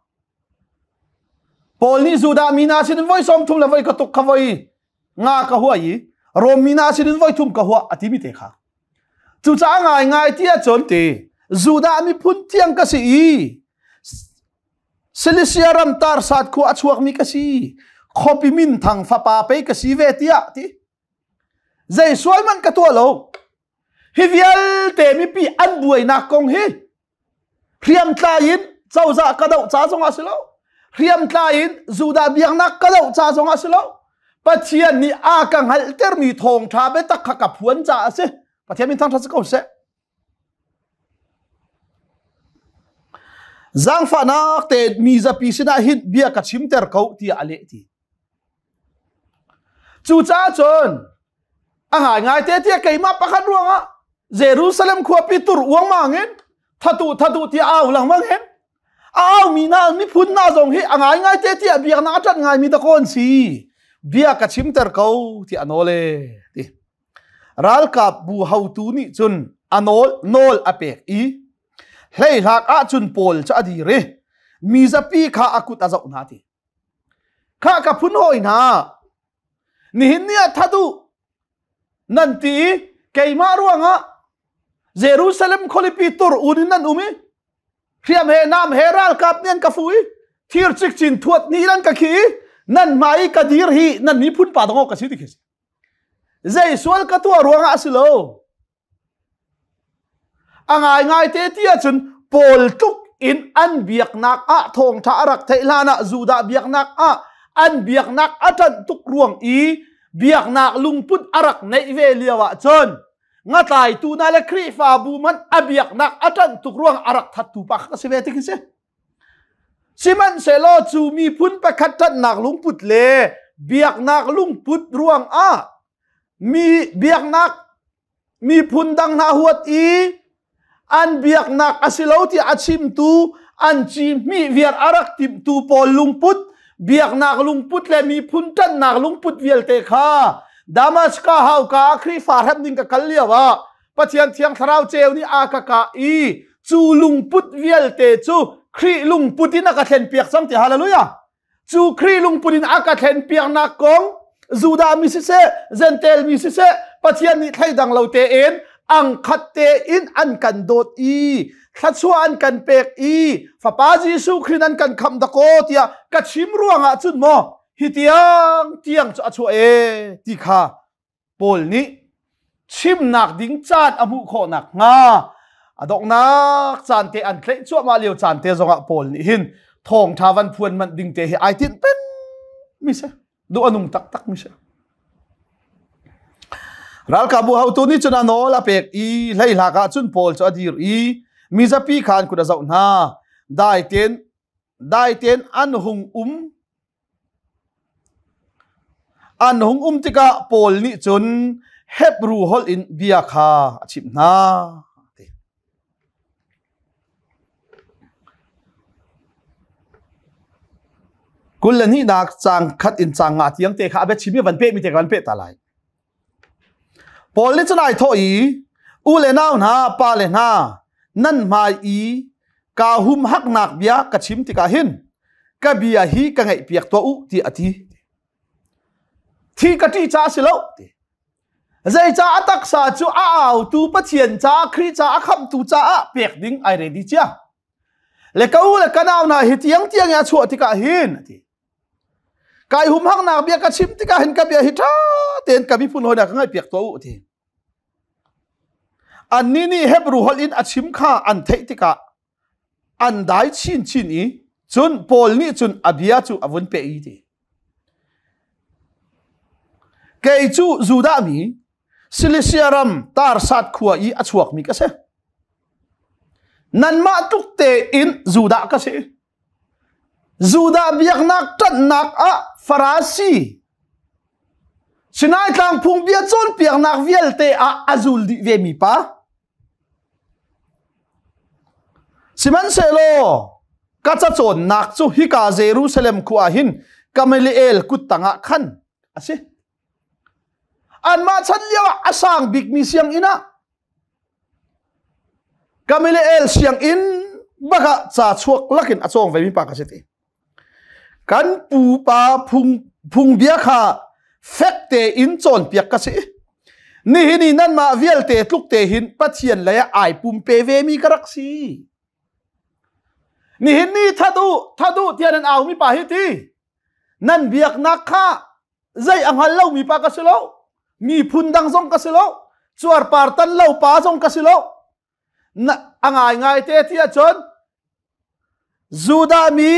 Paul nih Judah mi hna sinin voi 30 le voi ka tuk kha voi nga ka hua i Rom mi hna sinin voi thum ka hua a timi te kha. Cucaah ngai ngai ti ahcun ti Judah miphun tiang ka si i Cilicia ram Tarsat khua a chuakmi ka si. Khuapi minthang fapa pei ka si ve tiah ti. Zei sual man ka tuah lo. Hi vialte mipi an buainak kong hi hriamtlai in cozah ka doh ca zong ah si lo. Hriamtlai in Judah biaknak ka doh ca zong ah si lo. Pathian nih a ka hngalhtermi thawngṭha biatak kha ka phuan caah a si. Pathian min thangṭhat si ko seh. Zaangfahnak te mi zapi sinah hin bia ka chimter ko tiah a leh ti. Cucaah cun a ngaingai te tiah keimah pakhat ruangah Jerusalem khuapi tur uangmang in thatu thatu tiah au lengmang hin a aumi na miphun na zong hi a ngaingai te tiah biaknak a ṭanh ngaimi dakawn si bia ka chimter ko tiah a nawl e ti ralkap bu hotu nih cun a nawl nawl a pek i. Hleihlak ahcun Paul cu a dir i mi zapi kha a kut a zoh hna ti. Kha ka phun hawi hna, nihin ni ah that u nan ti i keimah ruangah Jerusalem khualipi tur un in nan um i hriam he nam he ralkap nih an ka fu i thir cikcin thuat ni nan ka khi i nan hmai i ka dir hi nan miphun pa dong ka si ti khi si. Zei sual ka tuah ruangah a si lo. A ngaingai te ti ahcun Paul tluk in an biaknak ah thawngṭha a rak theih hlan ah Judah biaknak ah an biaknak a ṭanh tuk ruang i biaknak lungput a rak neih ve lio ahcun ngatlaitu hna le Khrihfabu man a biaknak a ṭanh tuk ruang a rak thattu pa kha si ve ti khi si. Sihmanhsehlaw cu miphun pakhat ṭanhnak lungput le biaknak lungput ruang ah mi biaknak miphun dang hna huat i an biaknak a si lo tiah a chimtu an ci hmih viar a rak timhtu pawl lungput biaknak lungput le miphun ṭanhnak lungput vialte kha Damaska hauka ah Khrihfa hrem ding ka kal lio ah Pathian Thiang Thlarau ceu nih a ka kah i cu lungput vialte cu Khrih lungput in a ka thlenpiak cang ti hallelujah Cu Khrih lungput in a ka thlen piaknak kong Judah mi siseh, Jentail mi siseh, Pathian nih thleidang lo tein angkhat tein an kan dawt i thluachuah an kan pek i Fapa Jesuh Khrih an kan khamh dakaw tiah ka chim ruangah cun maw hi tiang tiang cu a chuah e ti kha Paul nih chimnak ding caan a hmuh khawh nakhnga a donghnak caan te an tlaih cuahmah lio caan te zongah Paul nih hin thawngṭha van phuan manh ding te hi ai tinh peng mi si duh a nung taktak mi si ralkapbu hotu nih cun a nawl a pek i hleihlak ah cun Paul cu a dir i mizapi kha an kut a zoh hna dai tein dai tein an hung um An hung um tikah Paul nih cun Hebru holh in bia kha a chimh hna. 22nak caang khat in caang nga tiang te kha a biachim i van pehmi te kha van peh ta lai. Paul nih cun ai thawh i, u le nau hna, pa le hna, nan hmai i kaa humhaknak bia ka chim tikah hin ka bia hi ka ngaihpiak tuah u tiah a ti. Thi ka ṭih caah a si lo ti. Zeicah a taksa cu a autu Pathian caah Khrih caah a khamhtu caah pek ding ai ready cia. Le ka u le ka nau hna hi tiang tiang i a chuah tikah hin a ti. Kai humhaknak bia ka chim tikah hin ka bia hi ṭha tein ka miphun hawi hna ka ngaihpiak tuah u ti. Annih nih Hebru holh in a chim kha an theih tikah an dai chinchin i cun Paul nih cun a bia cu a vun peh i ti. Kei cu Judah mi Cilicia ram Tarsat khua i a chuakmi ka si. Nanmah tluk tein Judah ka si. Judah biaknak ṭanhnak ah Farasi Sinai tlang phungbia cawnpiaknak vialte ah a zul dih ve mi pa. Sihmanhsehlaw ka cacawnnak cu hika Jerusalem khua hin Gamaliel kut tangah khan a si. Anmah chan lio ah a sang bikmi sianginn ah Gamaliel sianginn bak ah ca chuak lakin a cawng ve mi pa ka si ti. Kan pupa phung phungbia kha fek tein cawnpiak ka si. Nihin i nanmah vialte tluk te hin Pathian lei ah ai pumpe ve mi ka rak si. Nihin ni that u, that u tiah nan au mi pa hi ti. Nan biaknak kha zei a hngal lomi pa ka si lo miphun dang zong ka si lo cuarpar tan lo pa zong ka si lo na a ngai ngai te ti ahcun Judah mi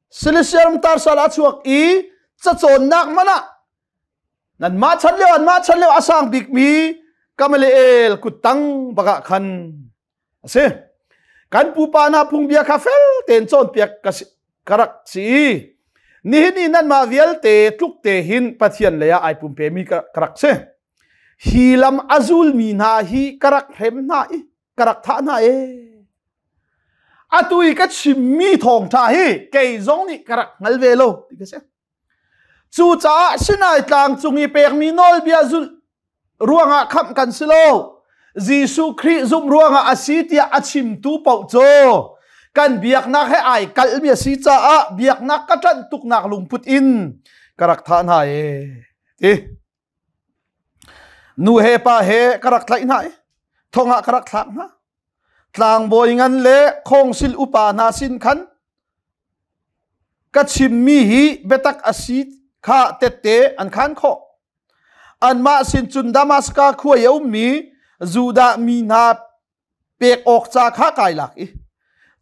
Cilicia ram Tarsal a chuak i cacawnnak man ah nanmah chan lio anmah chan lio a sang bikmi Gamaliel kuttang bakah khan a si kan pupa hna phungbia kha fel tein cawnpiak ka si ka rak si i nihin i nanmah vialte tluk te hin Pathian lei ah ai pumpe mi ka rak si hi lam a zulmi hna hi ka rak hrem hna i ka rak thah hna e atu i ka chimmi thawngṭha hi kei zong nih ka rak hngal ve lo ti ka si Cucaah Sinai tlang cung i pekmi nawlbia zulh ruangah khamh kan si lo. Jesuh Khrih zumh ruangah a si tiah a chimtu paoh cu kan biaknak he ai kalhmi a si caah biaknak ka ṭanh tuknak lungput in ka rak thah hna e ti. Nu he pa he ka rak tlaih hna i thong ah ka rak thlak hna. Tlangbawi ngan le khawngsil upa hna sin khan ka chimmi hi biatak a si kha tette an khan khawh. Anmah sin cun Damaska khua i a ummi Judah mi hna pek awk ca kha kai lak i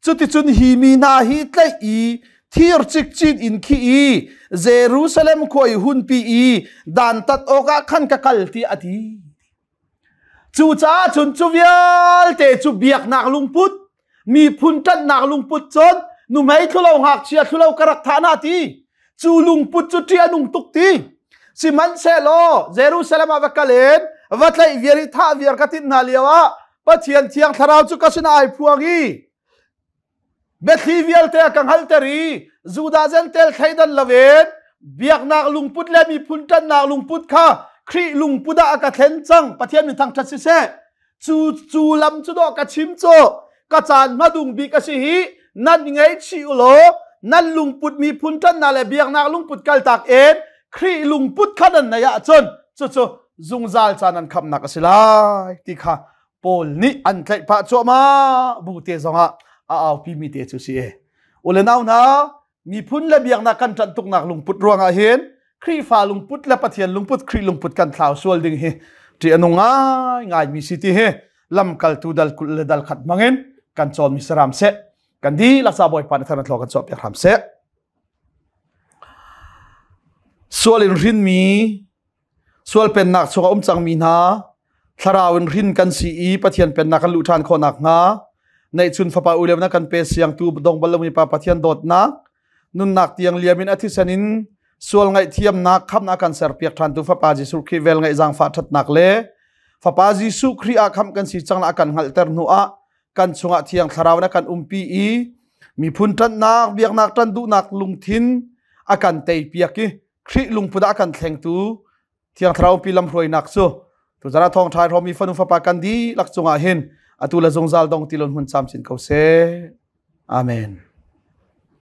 cuticun hi mi hna hi tlaih i thir cikcin in khi i Jerusalem khua i hunpi i dantat awkah khan ka kal tiah a ti. Cucaah cun cu vialte cu biaknak lungput, miphun ṭanhnak lungput cun nuhmei thlulo ngakchia thlulo ka rak thah na ti. Cu lungput cu ṭih a nung tuk ti. Sihmanhsehlaw Jerusalem ah va kal in va tlaih viar i thah viar ka tinh hna lio ah Pathian Thiang Thlarau cu ka sinah ai phuang i Biathli vialte a ka hngalhter i Judah Jentail thleidan loin biaknak lungput le miphun ṭanhnak lungput kha Khrih lungput ah a ka thlen cang. Pathian min thangṭhat siseh. Cu cu lam cu dawh ka chim cu ka caan hmadung bik a si hi nan ngaihchih u law nan lungput miphun ṭanhnak le biaknak lungput kaltak in Khrih lungput kha nan neih ahcun cucu zungzal caan an khamhnak a si lai ti kha Paul nih an tlaih pah cuahmah bu te zongah a aupi mi te cu si e. Ule nau hna, miphun le biaknak kan ṭanh tuknak lungput ruangah hin Khrihfa lungput le Pathian lungput, Khrih lungput kan thlau sual ding hi ṭih a nung ngai ngai mi si ti hi lamkaltu dal kul le dal khat hmangin kan cawn mi saram seh. Kan dihlak ca Bawipa nih thar na thlaw kan chuah piak hram seh. Sual in hrinmi Sual pennak chungah um cangmi hna, thlarau in hrin kan si i Pathian pennak kan luh ṭhan khawh nakhnga, neihchun fapa u na kan pe siangtu dong bal lomi pa Pathian dawtnak, nunnak tiang liam in a thisen in sual ngaihthiamnak khamnak kan serpiak ṭhantu Fapa Jesuh Khrih vel ngaih zaangfah ṭhatnak le Fapa Jesuh Khrih ah khamh kan si cang la a kan hngalhter hnu ah kan chungah Thiang Thlarau na kan umpi i miphun ṭanhnak, biaknak ṭan duhnak lungthin a kan teipiak i Khrih lungput ah kan thlengtu Thiang Thlarau pi lamhruainak cu tuzan ah thawngṭha hrawmi fanu fapa kan dihlak cungah hin atu le zungzal dong ti lon hun camcin ko seh. Amen.